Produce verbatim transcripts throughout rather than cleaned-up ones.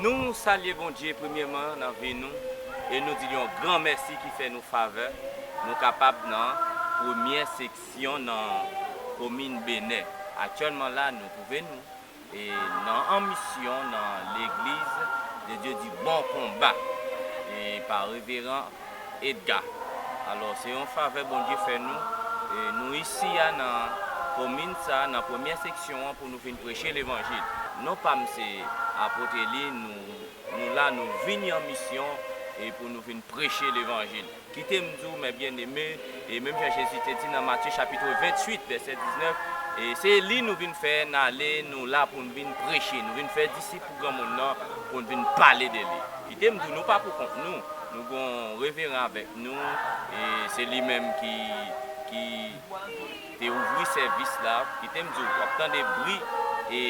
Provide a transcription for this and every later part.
Nou salye Bondye premyèman nan vi nou e nou di l yon gran mèsi ki fè nou favè nou kapab nan premyè seksyon nan komin Benè. Aktyèlman la, nou twouve nou e nan an misyon nan legliz de Dye di Bon Konba e pa Reveran Edga. Alò, se yon favè Bondye fè nou. E nou isi a nan komin sa, nan premyè seksyon an pou nou vin preche levanjil. Non pa m se Apot Eli, nou, nou la, nou vini an misyon e pou nou vin preche levanjil. Kite m di w, mè byeneme, e menm jan Jezi te di nan Matye chapit venntuit, vèsè diznèf, e se li nou vin fè n ale, nou la pou n vin preche, nou vin fè disip pou granmoun nan, pou n vin pale de li. Kite m di w, nou pa pou kont nou, nou gon reveran avèk nou, e se li menm ki, ki te ouvri sèvis la. Kite m di w, w ap tande bri e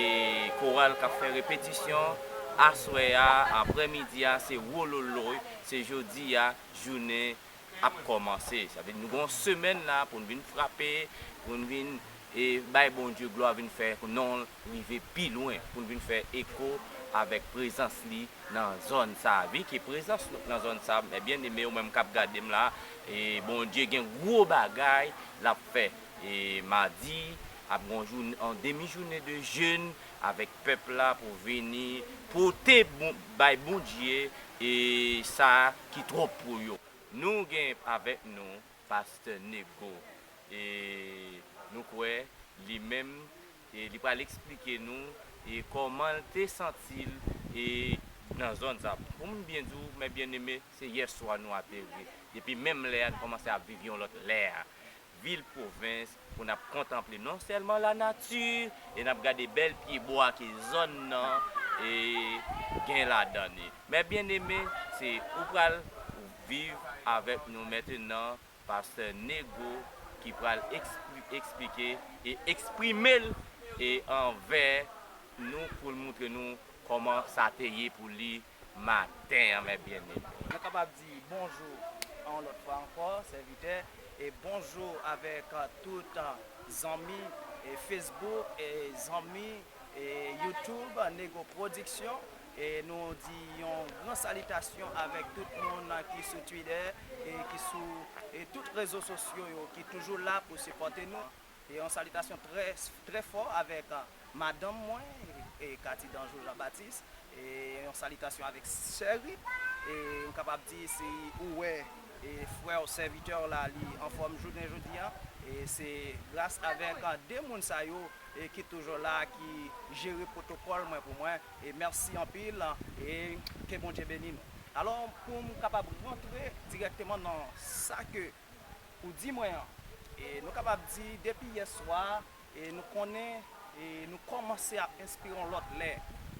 koral k ap fè repetisyon aswè a, aprèmidi a, se wololoy, se jodi a, jounen ap kòmanse. Sa vle di nou gon semèn la pou n vin frape, pou n vin e bay Bondye glwa, vin fè non l rive pi lwen, pou n vin fè eko avèk prezans li nan zòn sa a. Vi ke prezans nou nan zòn sa a, mè byeneme, ou menm k ap gade m la, e Bondye gen gwo bagay l ap fè. E madi, ap gon jou, yon demi jounen de jèn avèk pèp la pou vini pote bon, bay Bondye e sa ki twòp pou yo. Nou gen avèk nou pastè Nego. E nou kwè li menm, e li pral eksplike nou e kòman l te santi l e nan zòn sa. Pou m byen di w, mè byeneme, se yèswa nou ateri. Depi menm lè a, nou kòmanse ap viv yon lòt lè a. Vil pwovens, pou n ap kontanple non sèlman lanati, e n ap gade bèl pyebwa ke zòn nan e gen ladan li. Mè byeneme, se ou pral viv avèk nou mentenan, pastè Nego, ki pral ekspli-, eksplike e eksprime l e anvè nou pou l moutre nou kòman sa te ye pou li maten an, mè byeneme. Nou kapab di bonjou yon lòt fwa ankò, sèvitè, e bonjou avèk, euh, tout, euh, zanmi, e Facebook, e zanmi, e YouTube, Nego Production. E nou di yon gran salitasyon avèk tout moun ki sou Twitter e ki sou, e tout rezo sosyo yo ki toujou la pou sipòte nou. E yon salitasyon trè, trè fò avèk, a, madanm mwen, e Kati Danjou Jean Baptiste. E yon salitasyon avèk sè Rip. E m kapab di si ou wè, e frè w, sèvitè w la, li anfòm jounen jodi a, e se gras avèk, a, de moun sa yo, e ki toujou la, ki jere pwotokòl mwen pou mwen. E mèsi anpil, e ke Bondye beni nou. Alò, pou m kapab rantre dirèkteman nan sa ke ou di mwen an, e nou kapab di depi yè swa, e nou konnen, e nou kòmanse ap enspire yon lòt lè.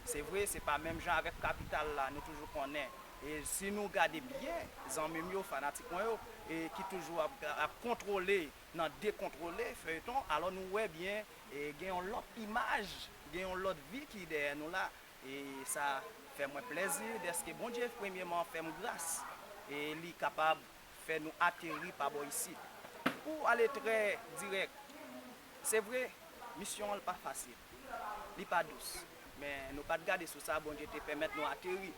Se vre, se pa menm jan avèk kapital la, nou toujou konnen. E si nou gade byen, zanmi m yo, fanatik mwen yo, e ki toujou ap, ap kontwole nan Dekontwole, feyton, alò nou wè byen, e gen yon lòt imaj, gen yon lòt vi ki dèyè nou la. E sa fè mwen plèzi dèske Bondye premyeman fè m gras e li kapab fè nou ateri pa bò isit. Pou ale trè dirèk, se vre, misyon an pa fasil, li pa dous, men nou pa t gade sou sa, Bondye te pèmèt nou ateri.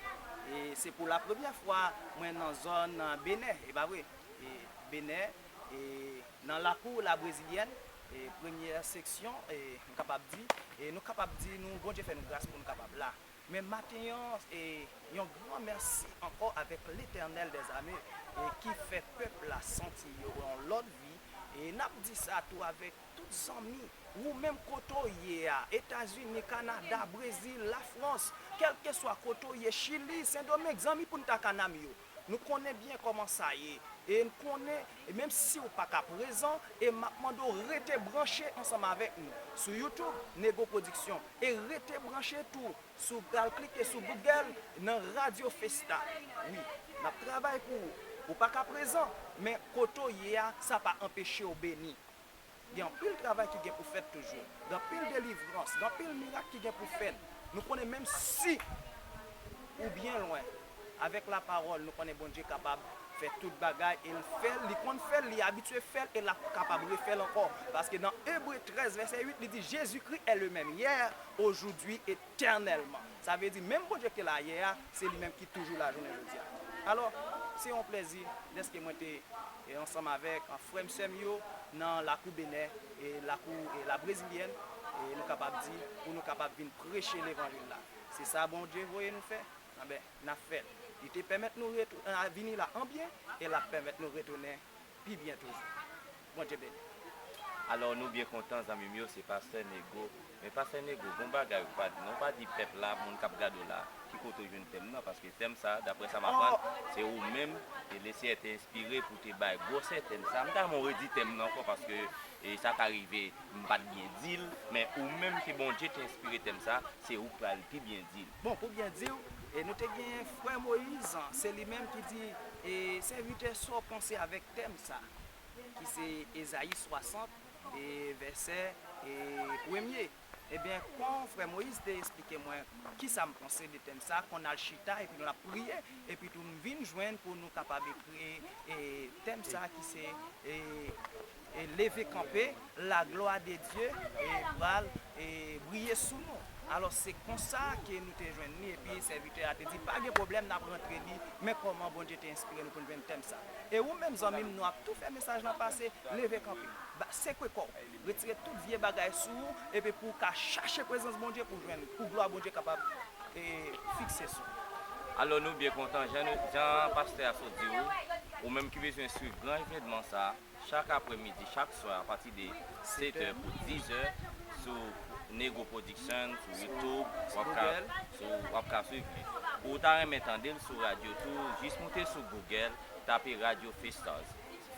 E se pou la premyè fwa mwen nan zòn Benè, e pa vre? E Benè, e nan lakou La Brezilyèn, e premyè seksyon, e m kapab di, e nou kapab di nou, Bondye fè nou gras pou nou kapab la. Men maten an, e yon gran mèsi ankò avèk Letènèl dèzame, e ki fè pèp la santi yo yon lòt vi. E n ap di sa tou avèk tout zanmi, ou menm kote w ye a, Etazini, Kanada, Brezil, Lafrans, kèlkeswa kote w ye, Chili, Sendomeng, zanmi Punta Cana m yo. Nou konnen byen kòman sa ye. E n konnen, e menm si w pa ka prezan, e m ap mande w rete branche ansanm avèk nou sou YouTube, Nego Production, e rete branche tou sou, al klike sou Google nan Radio Festa. Wi, n ap travay pou ou. Ou pa ka prezan, men kote w ye a, sa pa anpeche w beni. Gen anpil travay ki gen pou fèt toujou. Gen anpil delivrans, gen anpil mirak ki gen pou fèt. Nou konnen menm si ou byen lwen, avèk lapawòl, nou konnen Bondye kapab fè tout bagay, e l fè l, li konn fè l, li abitye fè l, e l ap kapab refè l ankò. Paske nan Ebre trèz vèsè uit, li di, Jésus-Christ est le même hier, aujourd'hui, éternellement. Sa vle di, menm Bondye ki te la yè a, se li menm ki toujou la jounen jodi a. Alò, se yon plèzi dèske mwen te, e, ansanm avèk, a, frè m, sè m yo nan lakou Benè, e lakou, e la Brezilyèn, e nou kapab di, pou nou kapab vin preche levanjil la. Se sa Bondye voye nou fè. Anben, n ap fè l. Li te pèmèt nou retou- a, vini la an byen, e l ap pèmèt nou retounen pi byen toujou. Bondye beni. Alò, nou byen kontan, zanmi m yo, se Pastè Nego. Men Pastè Nego, gon bagay ou pa di non, ou pa di pèp la, moun k ap gade w la, ki kote w jwenn tèm nan, paske tèm sa, daprè sa m aprann, se ou menm, e Lesenyè te enspire pou te bay gwosè tèm sa. M ta renmen w redi tèm nan ankò, paske e sa ka rive, m pa t byen di l, men ou menm ke Bondye te enspire tèm sa, se ou k pral pi byen di l. Bon, pou byen di w, e nou te gen frè Moyiz, se li menm ki di, e, sèvitè, sa w panse avèk tèm sa, ki se Ezayi swasant, e vèsè, e premye. Ebyen, kon frè Moyiz te eksplike mwen kisa m panse de tèm sa, kon n al chita epi nou ap priye, epi tou m vin jwenn pou nou kapab ekri, e, tèm sa ki se, e, e, leve kanpe, la glwa de Dye, e, pral, e, briye sou nou. Alò, se konsa ke nou te jwenn li, epi sèvitè a te di, pa gen pwoblèm, n ap rantre li, men kòman Bondye te enspire nou pou n jwenn tèm sa. E ou menm, zanmi m, nou ap tou fè mesaj lan pase, leve kanpe, ba, sekwe kò w, retire tout vye bagay sou ou, epi pou w ka chache prezans Bondye pou jwenn, pou glwa Bondye kapab, e, fikse sou ou. Alò, nou byen kontan, jan, nou, jan pastè a sot di w, ou menm ki bezwen swiv gran evènman sa a, chak aprèmidi, chak swa, apati de sèt è pou diz è, sou Nego Production, sou YouTube, w ap ka, sou, w ap ka swiv li. Ou ta renmen tande l sou radyo tou, jis moute sou Google, tape Radyo Festaz.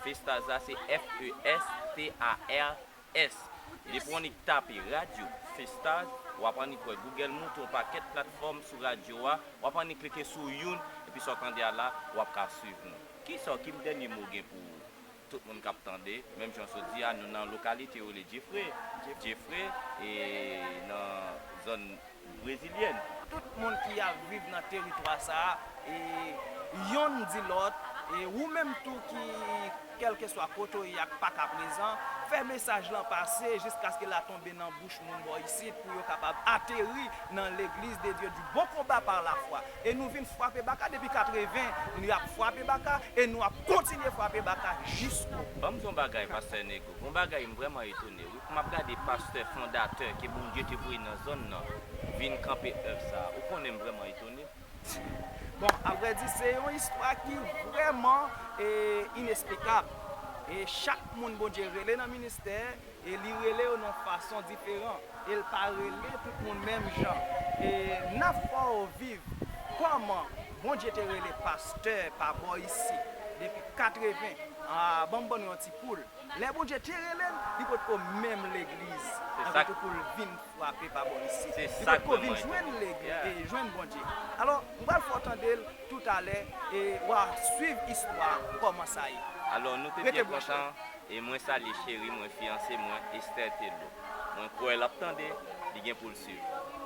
Festaz la se F E S T A R S. Depi w annik tape Radyo Festaz, w ap annik wè Google montre w pakèt platfòm sou radyo a, w ap annik klike sou youn, epi sa w tande a la, w ap ka swiv nou. Kisa w, ki dènye mo w gen pou tout moun k ap tande? Menm jan w sot di a, nou nan lokalite yo rele Jefre. Jefre, e nan zòn brezilyèn. Tout moun ki ap viv nan teritwa sa a, e, yonn di lòt, e ou menm tou ki, kèlkeswa kote w ye a, k pa ka prezan, fè mesaj lan pase jiskaske l a tonbe nan bouch moun bò isit pou yo kapab ateri nan legliz de Dye di bon konba pa la fwa. E nou vin frape baka depi katreven, nou ap frape baka e nou ap kontinye frape baka jiskobou. Ban m di w yon bagay, Pastè Nego, gon bagay m vrèman etone wi. M ap gade pastè fondatè ke Bondye te voye nan zòn nan vin kanpe èv sa a. Ou konnen m vrèman etone. Bon, avrèdi, se yon istwa ki vrèman, e, inesplikab. E chak moun Bondye rele nan ministè, e li rele yo nan yon fason diferan. E l pa rele tout moun menm jan. E n ap fè w viv kòman Bondye te rele pastè pa bò isit depi katreven. A, ban m ban nou yon ti poul. Lè Bondye te rele l, li potko menm legliz, anvan tou pou l vin frape pa bò isit. Li potko vin jwenn legliz, e jwenn Bondye. Alò, m pral fè w tande l toutalè, e w a swiv istwa kòman sa ye. Alò, nou te byen kontan, e mwen salye cheri mwen, fiyanse mwen, Esther Telo. Mwen kwè l ap tande, li gen pou l swiv.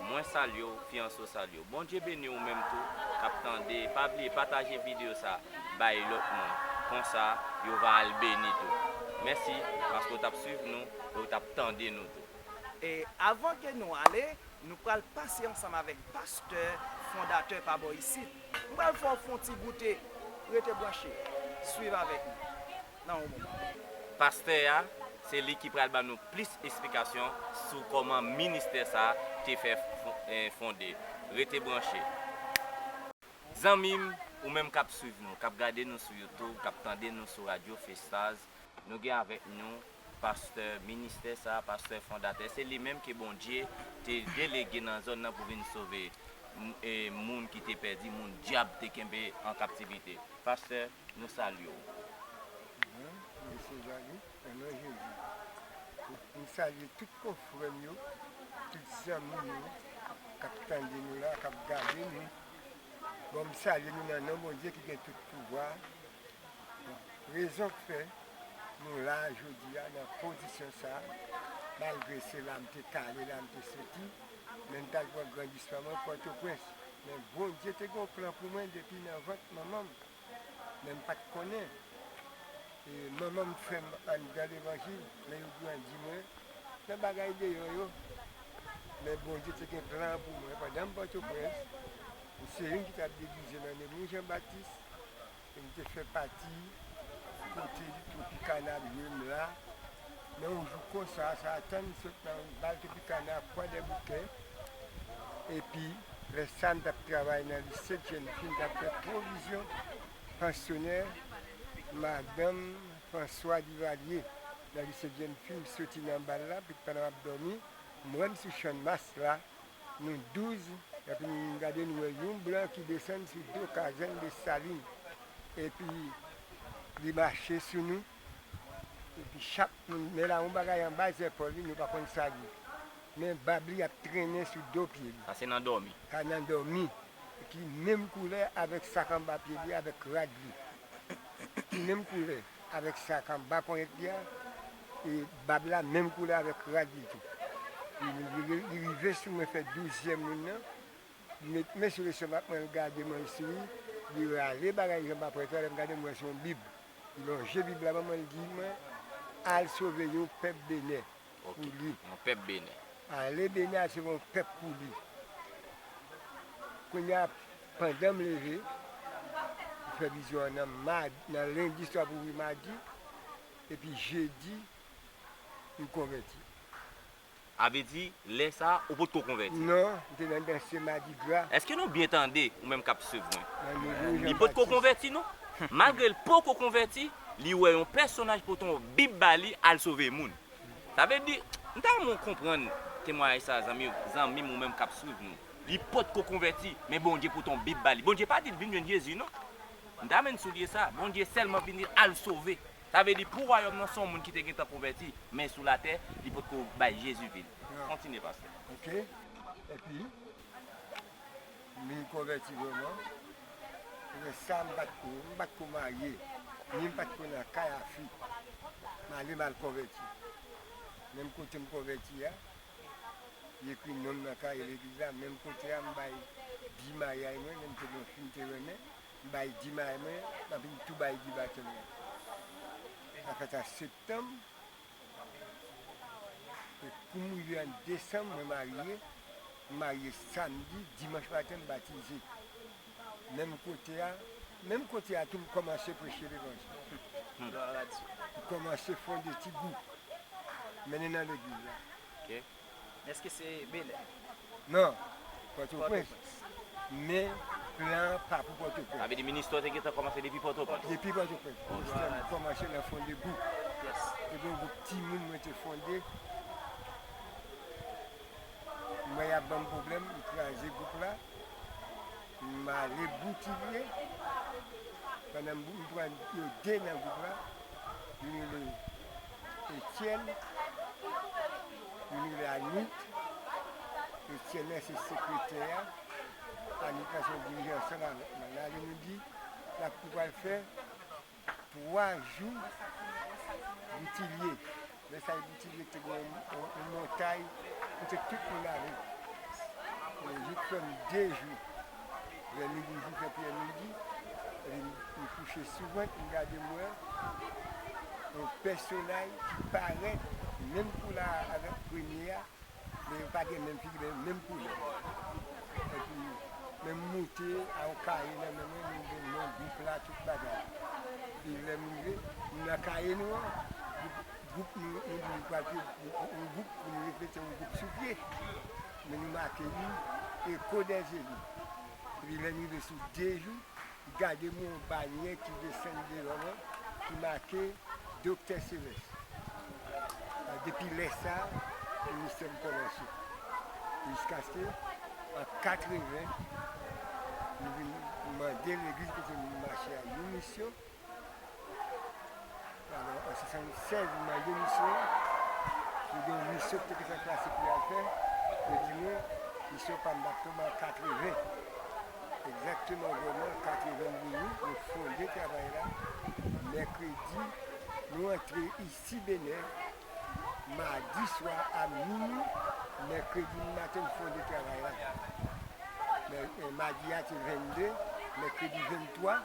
Mwen salye w, fiyanse w salye w. Bondye beni w menm tou k ap tande. Pa bliye pataje videyo sa bay lòt moun. Konsa, yo va al beni tou. Mèsi paske w t ap swiv nou e w t ap tande nou tou. E avan ke nou ale, nou pral pase ansanm avèk pastè fondatè pa bò isit. M pral fè w fè yon ti goute. Rete branche. Swiv avèk nou nan yon moman. Pastè a, se li ki pral ban nou plis esplikasyon sou kòman ministè sa a te fè fon- eh, fonde. Rete branche. Zanmi m, ou menm k ap swiv nou, k ap gade nou sou YouTube, k ap tande nou sou radyo Festaz, nou gen avèk nou pastè ministè sa a, pastè fondatè. Se li menm ke Bondye te delege nan zòn nan pou vin sove m- eh, moun ki te pèdi, moun dyab te kenbe an kaptivite. Pastè, nou salye w. Bon, mesye Jali, nan non Jezi. M salye tout konfrè m yo, tout zanmi m yo k ap tande nou la, k ap gade nou. Bon, m salye nou nan non Bondye ki gen tout pouvwa. Bon, rezon k fè nou la a jodi a nan pozisyon sa a, malgre se la m te kale, la m te soti, men m t al pran grandisman mwen Pòtoprens. Men Bondye te gen yon plan pou mwen depi nan vant manman m. Men m pa t konnen. E manman m fè m anndan levanjil, men yo grandi mwen nan bagay deyò yo. Men Bondye te gen plan pou mwen. Pandan m Pòtoprens, m se youn ki t ap degize nan Nemou Jan Batis, e m te fè pati kote Tropicana ap jwe m la. Men yon jou konsa, sa atan m sot nan bal Tropicana Kwadèboukè. Epi, lè sa m t ap travay nan lise jèn fi, m t ap fè pwovizyon pansyonè madanm François Duvalier nan lise jèn fi. M soti nan bal la, epi pandan m ap dòmi, m wè m sou Channmas la, nou douz, epi m gade, nou wè yon blan ki desann sou do kazèn Desalin. Epi li mache sou nou. Epi chak moun, men la yon bagay anba zèpòl li, nou pa konn sa li. Men bab li ap trennen sou do pye li. Sa se nan dòmi. Sa nan dòmi. Ki menm koulè avèk sa k anba pye li, avèk rad li. Ki menm koulè avèk sa k anba ponyèt li a, e bab la menm koulè avèk rad li tou. Li, li, li rive sou mwen, fè douzyèm moun nan. Li met men sou lestomak mwen, l gade mwen, l souri. Li rale bagay li anba ponyèt la, lè m gade, m wè se yon bib. Li lonje bib la ban mwen, l di mwen, al sove yon pèp Benè pou li. Yon pèp Benè. Ale Benè al sove yon pèp pou li. Kounye a, pandan m leve, m fè vizyon an nan mad-, nan lendi swa pou ouvri madi, epi jedi, m konvèti. A vle di, lè sa a, ou potko konvèti? Non, m te nan danse Madigra. Èske nou byen tande, ou menm k ap swiv mwen? Nan Negro Li Jan potko Batis. Konvèti, non? Malgre l poko konvèti, li wè yon pèsonaj pote yon bib ba li al sove moun. Sa vle di, m ta renmen w konprann temwayaj sa a, zanmi, zanmi m ou menm k ap swiv nou. Li potko konvèti, men Bondye pote yon bib ba li. Bondye pa di l vin jwenn Jezi, non. M ta menm souliye sa. Bondye sèlman vin di al sove. Sa vle di pou wayòm nan se yon moun ki te gentan konvèti, men sou latè, li potko bay Jezi vi l. Kontinye, pastè. Ok. Epi, m vin konvèti vrèman. Lè sa, m pa t ko, m pa t ko marye, ni m pa t ko nan kay a fi. M ale, m al konvèti. Menm kote m konvèti a, li ekri non m nan kaye legliz la, menm kote a, m bay di maryaj mwen, lè m te gen yon fi m te renmen, m bay di maryaj mwen, m ap vin tou bay di batèm nan. Sa fèt an septanm, e kou m rive an desanm, mwen marye, m marye samdi, dimanch maten, m batize. Menm kote a, menm kote a tou, m kòmanse preche levanjil. M kòmanse fonde ti gwoup, mennen nan legliz la. Ok. Èske se Benè? Non, Pòtoprens. Pòtoprens. Men plan an pa pou Pòtoprens. Sa vle di ministè w te gentan kòmanse depi Pòtoprens? Depi Pòtoprens. Ok. Ministè m kòmanse nan fonde gwoup. Yes. Te gen yon gwoup timoun mwen te fonde. M wè y ap ban m pwoblèm, m kraze gwoup la. M ale Boutilye. Pandan m, m pran yo de nan gwoup la. Youn rele Etyèn, youn rele Anit. Etyèn nan se sekretè a. Anit nan se yon dirijan ansanm avèk mwen. N ale, nou di, n ap, nou pral fè twa jou Boutilye. Lè sa a, Boutilye te gen yon, yon, yon montay kote tout moun ale. Yon jou k fè m de jou. Lè midi, jou fè priyè midi. Epi m, m kouche sou vant, m gade, m wè yon pèsonaj ki parèt menm koulè avèk premye a. Men yo pa gen menm figi, men yo menm koulè. Epi, men m moute a yon kaye nan men mwen, men m gen non gwoup la, tout bagay. Epi lè m rive, m nan kaye nou an, gwoup, gwoup nou, nou di nou pral fè yon gwoup pou nou repete yon gwoup sou pye. Men nou make li, Eko dèzeli. Epi lè m rive sou de jou, gade m yon banyè ki desann devan mwen, ki make Doktè Sevès. Depi lè sa a, ministè m kòmanse. Jiskaske an katreven, m vin mande legliz kote m mache a yon misyon. Alò, an swasannsèz, m mande misyon an. M gen yon misyon ki te gentan klase pou y al fè. Yo di mwen, misyon pa m t ap tonbe an katreven. Egzakteman, vrèman, katreven m vini, nou fonde travay la. Mèkredi, nou antre isi Benè. Madi swa a minwi, mèkredi maten, nou fonde travay la. Mè-, eh, madi a te vennde, mèkredi venntwa,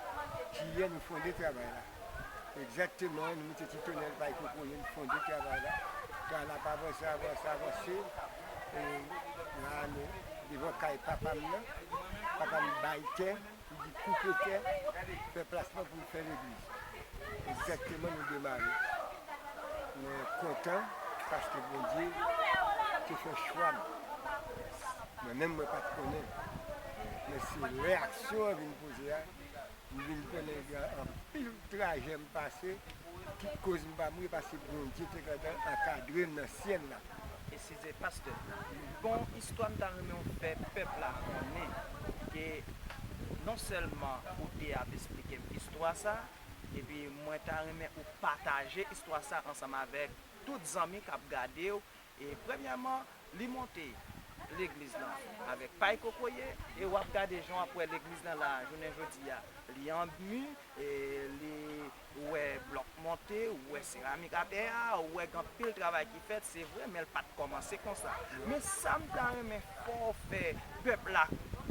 Jiyè, nou fonde travay la. Egzakteman, nou mete ti tonèl pay kokoye, nou fonde travay la. Travay la pa avanse, avanse, avanse. E la, nou, devan kay papa m nan, papa m bay tè, li di koupe tè, fè plasman pou l fè legliz. Egzakteman, nou demare. Mwen kontan paske Bondye te fè chwa m. Mwen menm, mwen pa t konnen. Men se lè aksyon an vin poze a, m vin konnen gen anpil trajè m pase, tout koz m pa mouri, paske Bondye te gentan ankadre m nan syèl la. Esize, pastè, bon, istwa m ta renmen w fè pèp la konnen ke non sèlman ou te ap esplike m istwa sa, epi mwen ta renmen ou pataje istwa sa ansanm avèk tout zanmi k ap gade w. E premyèman, li monte legliz lan avèk pay kokoye, e w ap gade jan w ap wè legliz lan la, jounen jodi a, li an mi, e li, ou wè blòk monte, ou wè seramik atè a, ou wè gen anpil travay ki fèt, se vre, men l pa t kòmanse konsa. Men sa m ta renmen fè w fè pèp la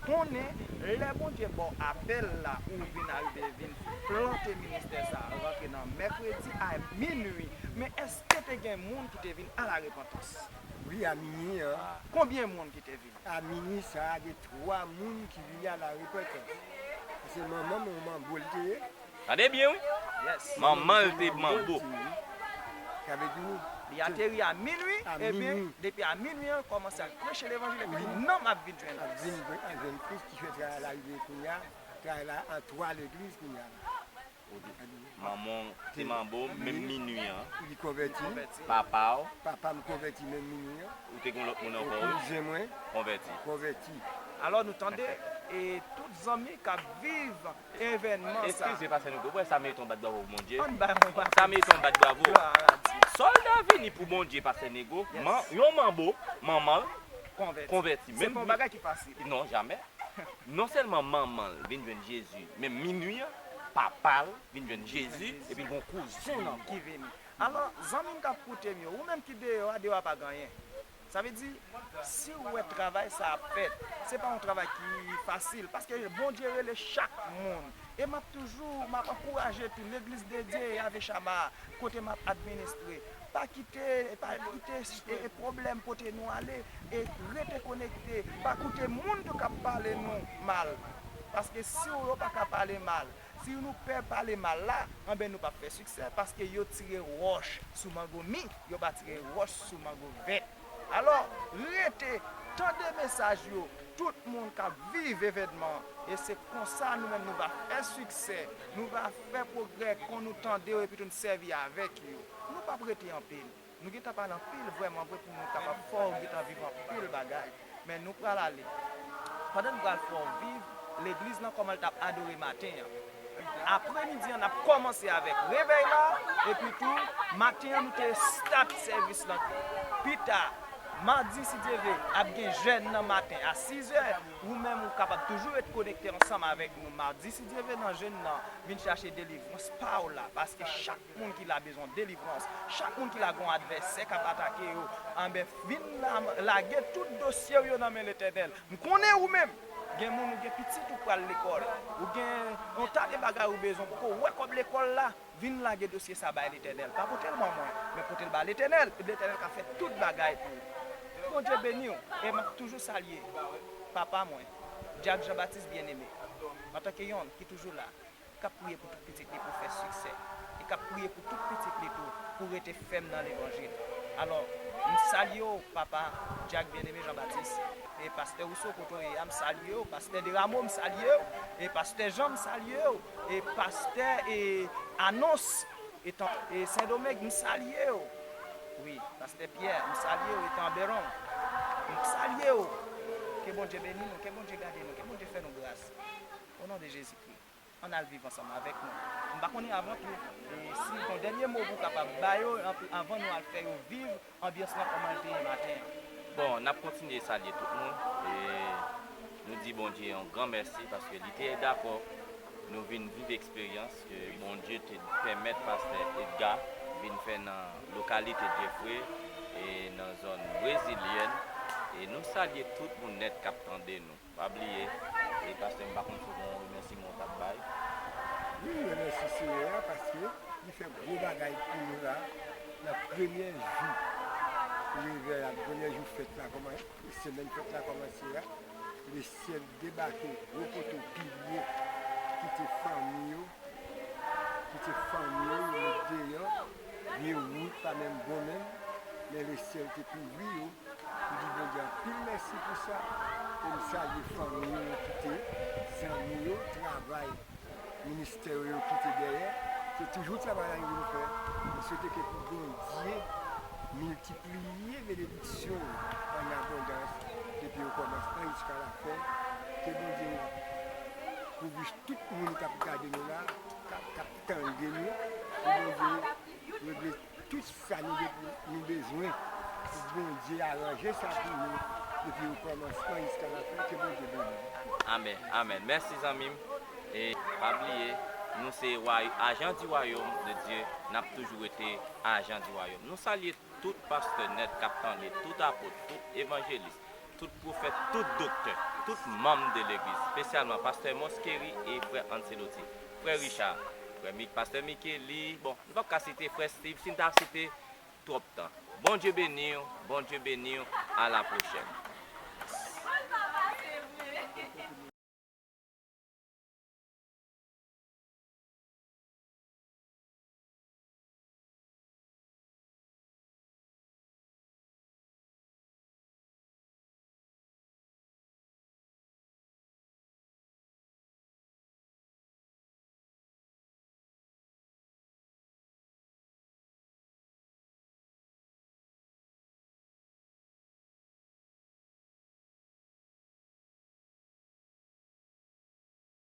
konnen, lè Bondye ba w apèl la, ou vin arive vin plante ministè sa a, rantre nan mèkredi a minwi, men èske te gen moun ki te vin a la repantans? Wi, a minwi an. Konbyen moun ki te vin? A minwi sa a, gen twa moun ki vini a la repantans. Se manman m, yon manbo l te ye. Tande byen, wi. Yes. Manman l te manbo. Sa vle di, li ateri a minwi, a ebyen, minwi, depi a minwi an, kòmanse al preche levanjil, epi tou nanm ap vin jwenn Kris. Ap vin jwenn Kris ki fè travay la rive kounye a, travay la an twa legliz kounye a la. Manman w te manbo, menm minwi an. Li konvèti. Papa w. Papa m konvèti menm minwi an. Ou te gen lòt moun ankò, wi. Kouzen mwen. Konvèti. Konvèti. Alò, nou tande, e tout zanmi k ap viv evènman sa. Eskize, pastè Nego, wè sa merite yon bat bravo pou Bondye. Ann bay yon bat. Sa merite yon bat bravo. Glwa a Dye. Sòlda vini pou Bondye, pastè Nego. Yes. Man-, yon manbo, manman l konvèti. Konvèti. Se menm pa yon bagay ki fasil. Non, jamè. Non sèlman manman l vin jwenn Jezi, men minwi an, papa l vin jwenn Jezi, epi l gen yon kouzen l ankò. Ki vini. Alò, zanmi m k ap koute m yo, ou menm ki deyò a, deyò a pa gen anyen. Sa vle di, si w wè travay sa ap fèt, se pa yon travay ki fasil, paske Bondye rele chak moun. E m ap toujou, m ap ankouraje tou Legliz de Dye Yahvé Shammah, kote m ap administre. Pa kite, pa kite, e, e, pwoblèm pote nou ale, e rete konekte. Pa koute moun tou k ap pale nou mal. Paske si w, yo pa ka pale mal, si nou pè pale mal la, anben nou p ap fè siksè, paske yo tire wòch sou mango mi, yo pa tire wòch sou mango vèt. Alò, rete, tande mesaj yo, tout moun k ap viv evènman, e se konsa nou menm nou va fè siksè, nou va fè pwogrè kon nou tande yo epi tou n sèvi avèk yo. Nou p ap rete anpil. Nou gentan pale anpil, vrèman vre, pou nou kapab fè w gentan viv anpil bagay. Men nou pral ale. Pandan nou pral fè w viv legliz lan kòman l t ap adore maten an. Apremidi an, n ap kòmanse avèk revèy la, epi tou, maten an, nou te start sèvis lan. Pita, madi, si Dye vle, ap gen jèn nan maten a sis è. Ou menm, ou kapab toujou ret konekte ansanm avèk nou madi, si Dye vle, nan jèn nan. Vin chache delivrans pa w la, paske chak moun ki la bezwen delivrans. Chak moun ki la gen yon advèsè k ap atake yo, anben, vin la, lage tout dosye w yo nan men Letènèl. M konnen ou menm, gen moun ou gen pitit ou pral lekòl, ou gen yon ta de bagay ou bezwen, poko wè kòb lekòl la, vin lage dosye sa bay Letènèl. Pa pote l ban mwen, men pote l ba Letènèl, epi Letènèl ka fè tout bagay pou ou. Bondye beni w, e m ap toujou salye papa mwen, Dyak Jean Baptiste Bien-Aimé, antanke yonn ki toujou la, k ap priye pou tout pitit li pou fè siksè, e k ap priye pou tout pitit li tou pou rete fèm nan levanjil. Alò, m salye w, papa Dyak Bien-Aimé Jean Baptiste, e pastè Rousseau, kote w ye a, m salye w, pastè Deramo, m salye w, e pastè Jean, m salye w, e pastè, e Anons, e tan-, e Sendomeng, m salye w. Wi, pastè Pierre, m salye w, e Tanberon, m salye w. Ke Bondye beni nou, ke Bondye gade nou, ke Bondye fè nou gras. O non de Jezikri. Ann al viv ansanm avèk nou. M pa konnen avan tou, e si gon dènye mo pou w kapab ba yo, anpi, anvan nou al fè yo viv anbyans lan kòman l te ye maten an. Bon, n ap kontinye salye tout moun, e nou di Bondye yon gran mèsi paske li te dakò nou vin viv eksperyans ke Bondye te pèmèt pastè Edgar vin fè nan lokalite Jeffrey e nan zòn brezilyèn. E nou salye tout moun nèt k ap tande nou. Pa bliye, e pastè, m pa konn si w gen yon remèsiman w t ap bay. Wi, m remèsye Seyè a paske li fè gwo bagay pou nou la. Nan premyè jou revè a, premyè jou fèt la, kòman, semèn fèt la kòmanse a, lesyèl debake gwo poto pi wo, kite fanmi yo, kite fanmi yo, yo met deyò, vye wout pa menm bon menm, men lesyèl te kouvri yo. M di Bondye anpil mèsi pou sa, e m salye fanmi yo, kite zanmi yo, travay ministè yo kite dèyè, se toujou travay la yo vin fè. M swete ke pou Bondye miltipliye benediksyon yo an abondans depi okòmansman jiska lafen. Ke Bondye kouvri tout moun k ap gade nou la, k ap, k ap tande nou. Ke Bondye regle tout sa nou, nou bezwen pou Bondye aranje sa pou nou depi okòmansman jiska lafen. Ke Bondye beni nou. Amèn, amèn. Mèsi zanmi m. E pa bliye, nou se wa- ajan di wayòm de Dye, n ap toujou rete ajan di wayòm. Nou salye tout pastè nèt k ap tande, tout apot, tout evanjelis, tout pwofèt, tout doktè, tout manm de legliz, espesyalman pastè Monskery e frè Ancelotti, frè Richard, frè Mik, pastè Mickey, li, bon, nou p ap ka site frè Steve, si n ta site twòp tan. Bondye beni w, Bondye beni w, a la pwochèn.